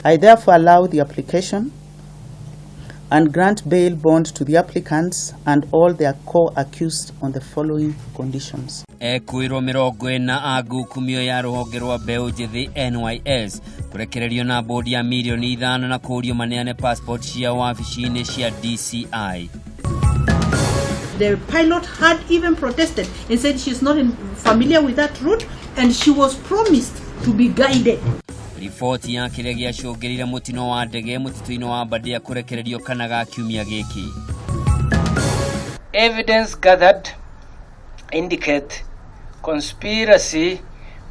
I therefore allow the application and grant bail bond to the applicants and all their co-accused on the following conditions. Ekwĩrwo 40 a ngukumio ya rũhonge rwa mbeũ njĩthĩ NYS kũrekererio na bodi ya mirioni 5 na kũũrio maneane passport cia wabici-inĩ cia DCI. The pilot had even protested and said she's not familiar with that route and she was promised to be guided. Riboti ya kĩrĩa gĩacũngĩrĩire mũtino wa ndege mũtitũ-inĩ wa Aberdare kũrekererio kana ga kiumia gĩkĩ. Evidence gathered indicate conspiracy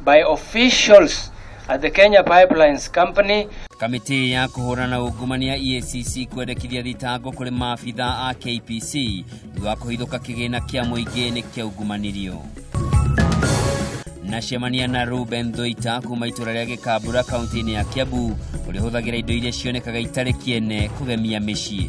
by officials at the Kenya Pipelines Company. Kamĩtĩ ya kũhũrana na ungumania EACC kwendekithia thitango kũrĩ maabitha a KPC thutha wa kũhithũka kĩgĩna kĩa mũingĩ nĩ kĩaungumanirio. Na cemania na Ruben Thuita kuma itũra rĩa Gĩkambura kaunti-inĩ ya Kiambu ũrĩa ũhũthagĩra indo iria cionekaga itarĩ kĩene kũgemia mĩciĩ.